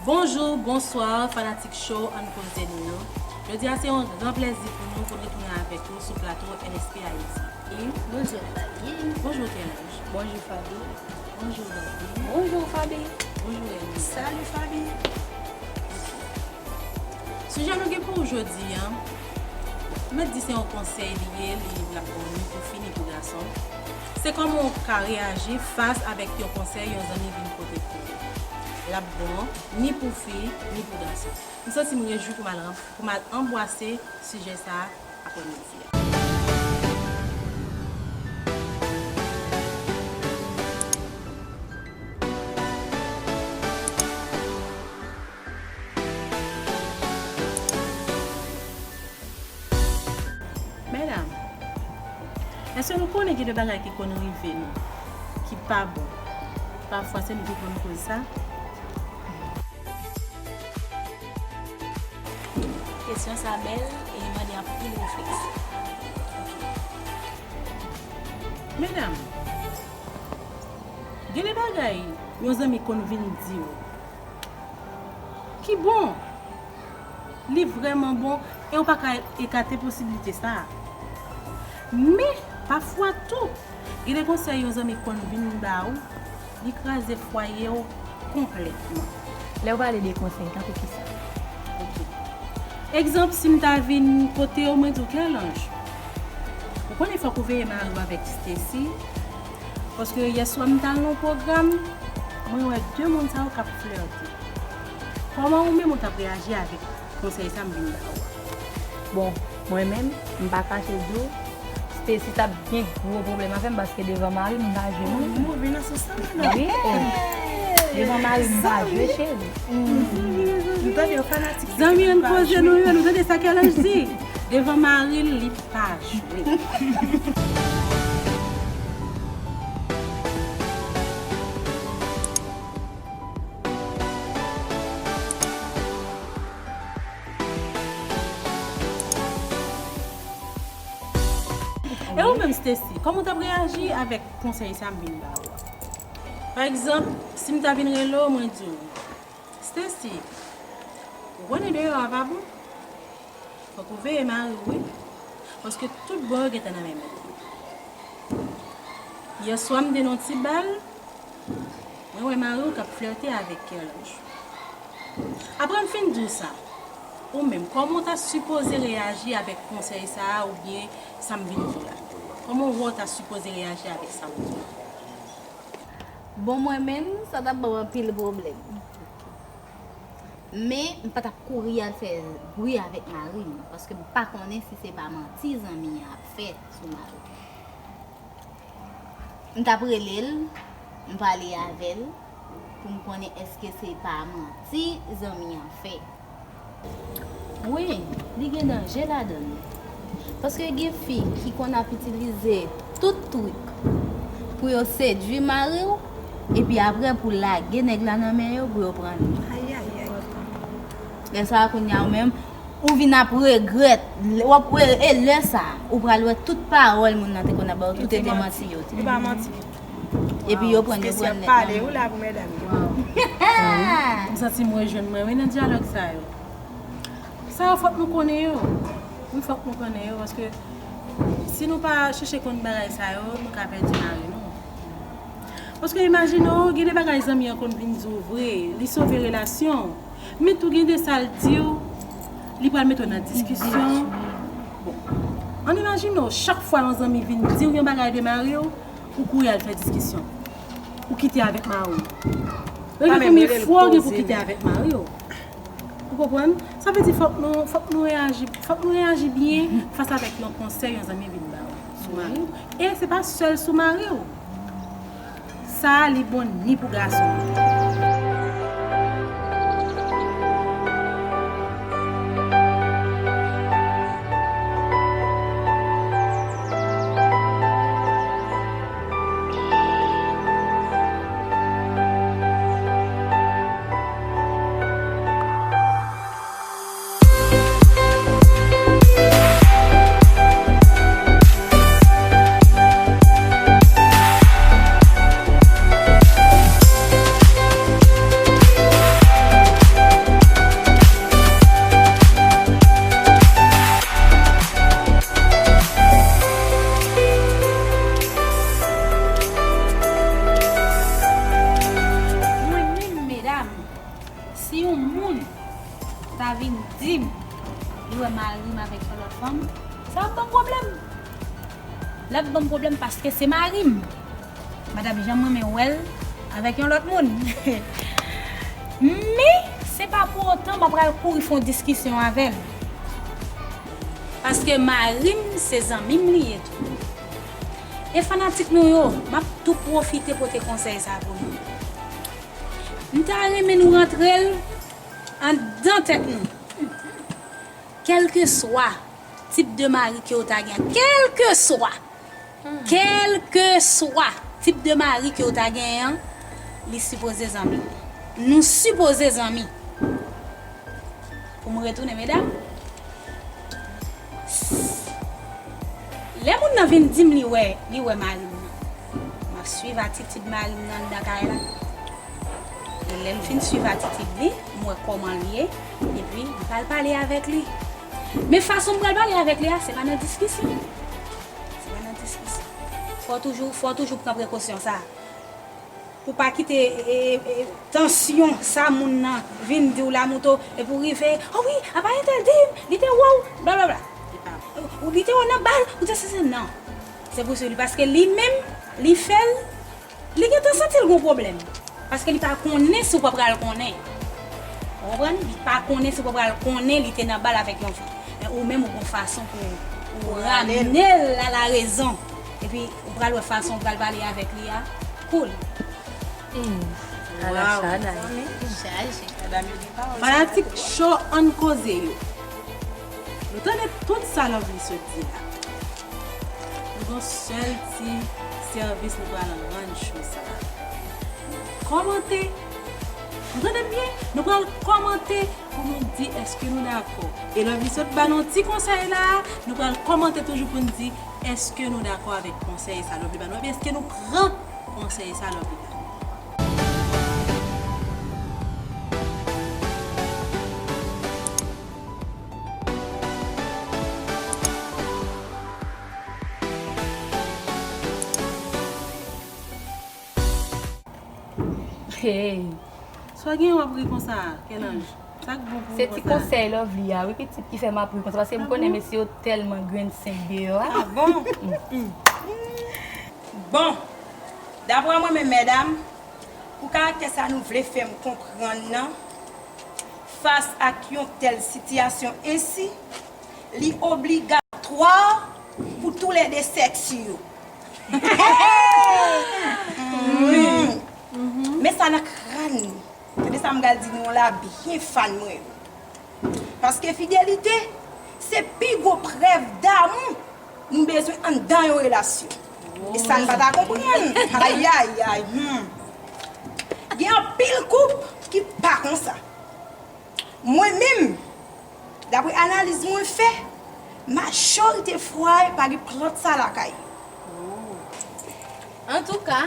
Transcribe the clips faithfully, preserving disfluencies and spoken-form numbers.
Bonjou, bonswa, fanatik show Ann Koze Nou yo. Jodi a se yon gran plèzi pou nou pou n retounen avèk ou sou plato N S P Haiti. Bonjou, Fabi. Bonjou, Kèlaj. Bonjou, Fabi. Bonjou, Fabi. Bonjou, Fabi. Bonjou, Remy. Salut, Fabi. Sijè nou gen pou ou jodi a, m mèt di se yon konsèy li ye, li, l ap bon ni pou fi ni pou gason. Se kòman w ka reyaji fas avèk yon konsèy yon zanmi vin pote pou ou. L ap bon ni pou fi, ni pou gason. M santi m rejwi pou m al, pou m al anbwase sijè sa a aprèmidi a. Medam, èske nou konnen gen de bagay ki konn rive nou, ki pa bon? Pafwa, se nou ki konn koz sa. Kesyon sa bèl e li mande anpil refleksyon. Medam, gen de bagay yon zanmi konn vin di w ki bon, li vrèman bon, e w pa ka ekate posiblite sa a. Men, pafwa tou, gen de konsèy yon zanmi konn vin ba w, li kraze fwaye w konplètman. Lè w pale de konsèy, tankou kisa? Ok. Egzanp, si m ta vin kote w, mwen di w, Kèlanj, ou konnen fòk ou veye mari w avèk Stacy, paske yèswa m t al nan yon pwogram, mwen wè de moun sa yo k ap flète. Kòman ou menm ou t ap reyaji avèk konsèy sa m vin ba ou a? Bon, mwen menm, m pa kache di w, Stacy t ap gen gwo pwoblèm avè m paske devan mari m, m pa jwe non. Ou vin nan sans sa, non? Wi, oh. Devan mari m, m pa jwe, cheri. Nou tande yo fanatik. Zanmi Ann Koze Nou yo, nou tande sa Kèlanj di? Devan mari l, li pa jwe. E ou menm, Stacy, kòman w t ap reyaji avèk konsèy sa m vin ba ou a? Pa egzanp, si m ta vin rele w, mwen di w, Stacy, ou konnen deyò a pa bon? Fòk ou veye mari w, wi. Paske tout bon yo gentan nan men men l. Yèswa, m te nan yon ti bal, mwen wè mari w k ap flète avèk Kèlanj. Apre m fin di w sa, ou menm, kòman w ta sipoze reyaji avèk konsèy sa a oubyen sa m vin di w la? Kòman w wè w ta sipoze reyaji avèk sa m di w la? Bon, mwen menm, sa t ap ban m anpil pwoblèm. Men, m pa t ap kouri al fè bri avèk mari m, paske m pa konnen si se pa manti zanmi an ap fè sou mari m. M t ap rele l, m pale avè l, pou m konnen èske se pa manti zanmi an fè. Wi, li gen danje ladan l. Paske gen fi ki konn ap itilize tout trik pou yo sedui mari w, epi apre pou lage nèg la nan men yo pou yo pran li. Ayayay. Lè sa a, kounye a, ou menm, ou vin ap regrèt. W ap, e, e lè sa a, ou pral wè tout pawòl moun nan te konn ap ba w, tout te manti yo te. Yo pa manti. Epi yo pran, yo pran nèt nan men. Pale, ou la pou medam yo. M santi m rejwenn mwen, wi, nan dyalòg sa yo. Sa yo fòk nou konnen yo. Wi, fòk nou konnen yo, paske si nou pa chèche konn bagay sa yo, nou ka pèdi mari nou. Paske imajine w, gen de bagay zanmi an konn vin di w vre, li sove relasyon w. Men tou gen de sa l di w, li pral mete w nan diskisyon. Bon, ann imajine w, chak fwa yon zanmi vin di w yon bagay de mari w, ou kouri al fè diskisyon. Ou kite avèk mari w. Rele konbyen fwa w gen pou kite avèk mari w. Ou konprann? Sa vle di fòk nou, fòk nou reyaji, fòk nou reyaji byen fas avèk yon konsèy yon zanmi vin ba w sou mari w. E se pa sèl sou mari w. Sa a, li bon ni pou gason. Mwen menm, medam, si yon moun ta vin di m li wè mari m avèk yon lòt fanm, sa ap ban m pwoblèm. L ap ban m pwoblèm paske se mari m. M pa t ap janm renmen wè l avèk yon lòt moun. Men, se pa pou otan m ap pral kouri fè yon diskisyon avè l. Paske mari m se zanmi m li ye tou. E fanatik nou yo, m ap tou pwofite pote konsèy sa pou nou. M ta renmen nou rantre l anndan tèt nou. Kèlkeswa tip de mari ke w ta gen, kèlkeswa, kèlkeswa tip de mari ke w ta genyen an, li sipoze zanmi w. Nou sipoze zanmi. Pou m retounen, medam, lè moun nan vin di m li wè, li wè mari m nan, m ap swiv atitid mari m nan anndan kay la. E lè m fin swiv atitid li, m wè kòman l ye, epi m pral pale avèk li. Men fason m pral pale avèk li a, se pa nan diskisyon. Se pa nan diskisyon. Fò w toujou, fò w toujou pran prekosyon sa a. Pou pa kite, e, e, e, tansyon sa moun nan vin di w la moute w, epi w rive, "O wi, apa entèl di m, li te wè w, blablabla." Ou li te wè w nan bal, ou te sezi, non. Se pou sou li, paske li menm, li fè l, li gentan santi l gon pwoblèm. Paske li pa konnen si w pa pral konnen. Ou konprann? Li pa konnen si w pa pral konnen li te nan bal avèk yon fi. Men ou menm, ou gon fason pou, pou ramenn l a la rezon. Epi, ou pral wè fason w pral pale avèk li a. Cool. Hmm. Ala sa, Nay. Chaje. Fanatik cho ann koze yo. Nou tande tout sa Lovely sot di la. Nou gon sèl ti sèvis nou pral rann cho sa a. Kòmante. Nou tande m byen? Nou pral kòmante pou nou di èske nou dakò. E Lovely sot ba nou ti konsèy la, nou pral kòmante toujou pou nou di èske nou dakò avèk konsèy sa Lovely ba nou, oubyen èske nou pran konsèy sa Lovely ba nou. Hey. Sa w gen w ap ri konsa, Kelanj? Sa k bon pou ou konsa? Se ti konsèy Lovely a, wi, pitit, ki fè m ap ri konsa, paske m konnen mesye yo tèlman grenn senk deyò a. Ah bon? Bon, daprè mwen menm, medam, pou karaktè sa nou vle fè m konprann nan, fas ak yon tèl sitiyasyon ensi, li obligatwa pou toulède sèks yo. Men sa nan kràn nou. Tande sa m pral di nou la byen, fan mwen yo. Paske fidelite se pi gwo prèv damou nou bezwen anndan yon relasyon. E sa n pa ta konprann. Ayayay, hmm. Gen anpil koup ki pa konsa. Mwen menm, daprè analiz mwen fè, majorite fwaye pa gen plant sa lakay yo. Antouka,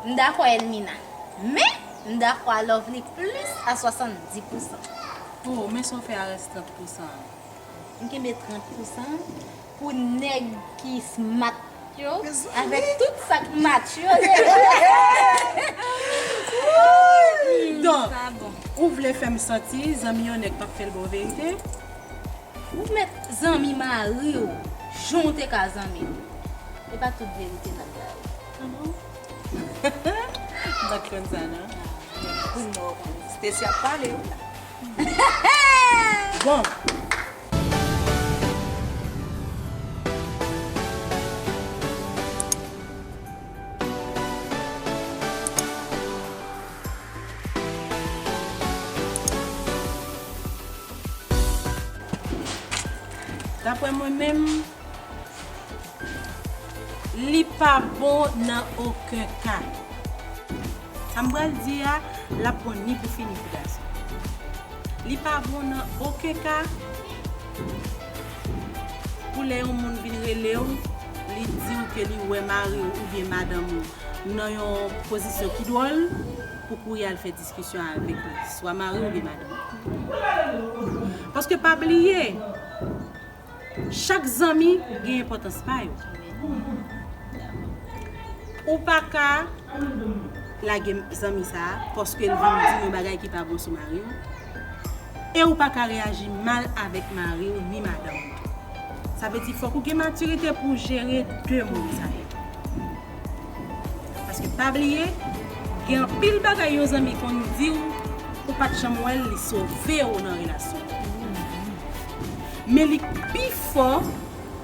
m dakò Elmina, men m dakò a Lovely plis a swasanndis pousan. Oh, men sa w fè a rès trant pousan an? M kenbe trant pousan pou nèg ki smart yo, avèk tout sa k match yo. Donk, ou vle fè m santi zanmi yon nèg p ap fè l ba w verite? Ou mèt zanmi mari w, jan w te ka zanmi l. E pa tout verite n ap bay. Ah bon? M pa t konn sa, non. Kounye a w konn. Stacy ap pale, wi. Bon. Daprè mwen menm, li pa bon nan okenn ka. Sa m pral di a, l ap bon ni pou fi ni pou gason. Li pa bon nan okenn ka pou lè yon moun vin rele w, li di w ke li wè mari w oubyen madanm ou nan yon pozisyon ki dwòl, pou kouri al fè diskisyon avèk li, swa mari w oubyen madanm ou. Paske pa bliye, chak zanmi gen enpòtans pa yo. Ou pa ka lage zanmi sa a paske l vin di w yon bagay ki pa bon sou mari w. E ou pa ka reyaji mal avèk mari w ni madanm ou. Sa vle di fòk ou gen matirite pou w jere de moun sa yo. Paske pa bliye, gen anpil bagay yon zanmi konn di w, ou pa t janm wè l, li sove w nan relasyon an. Men li pi fò,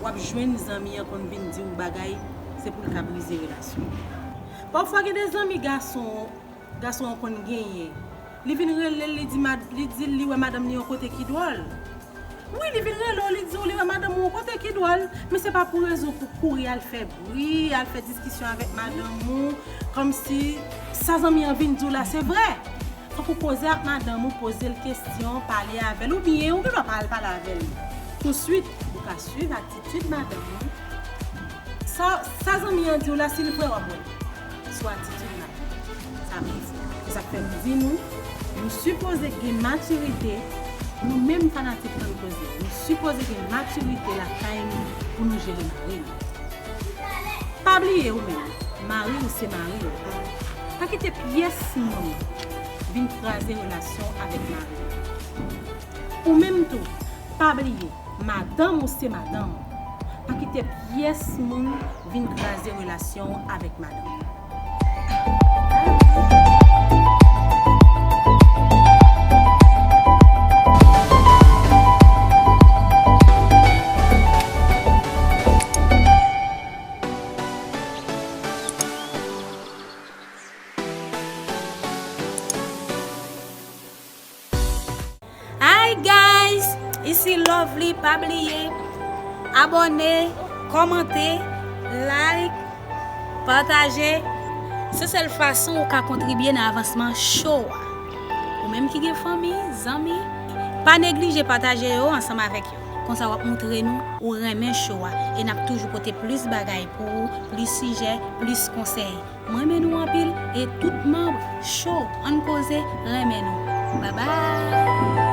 w ap jwenn zanmi an konn vin di w bagay, se pou l ka brize relasyon an. Pafwa gen de zanmi gason, gason an konn genyen. Li vin rele l, li di mad-, li di l li wè madanm li yon kote ki dwòl. Wi, li vin rele w, li di w li wè madanm ou yon kote ki dwòl, men se pa pou rezon pou kouri al fè bri, al fè diskisyon avèk madanm ou, kòmsi sa zanmi an vin di w la, se vrè. Fòk ou koze ak madanm ou, poze l kesyon, pale avè l, oubyen ou gen dwa pa al pale avè l touswit, ou ka swiv atitid madanm ou. Sa, sa zanmi an di w la, si l vre, w ap wè l sou atitid madanm ou. Sa pi fò. Se sa k fè m di nou, nou sipoze gen matirite, nou menm fanatik Ann Koze, nou sipoze gen matirite lakay nou pou nou jere mari nou. Pa bliye ou menm, mari w se mari w. Pa kite pyès moun vin kraze relasyon w avèk mari w. Ou menm tou, pa bliye, madanm ou se madanm ou. Pa kite pyès moun vin kraze relasyon w avèk madanm ou. Hi guys, isi Lovely, pa bliye abòne, kòmante, like, pataje. Se sèl fason ou ka kontribye nan avansman show a. Ou menm ki gen fanmi, zanmi, pa neglije pataje yo ansanm avèk yo. Konsa w ap montre nou ou renmen show a e n ap toujou pote plis bagay pou ou, plis sijè, plis konsèy. Mwen renmen nou anpil e tout manm show Ann Koze renmen nou. Babay!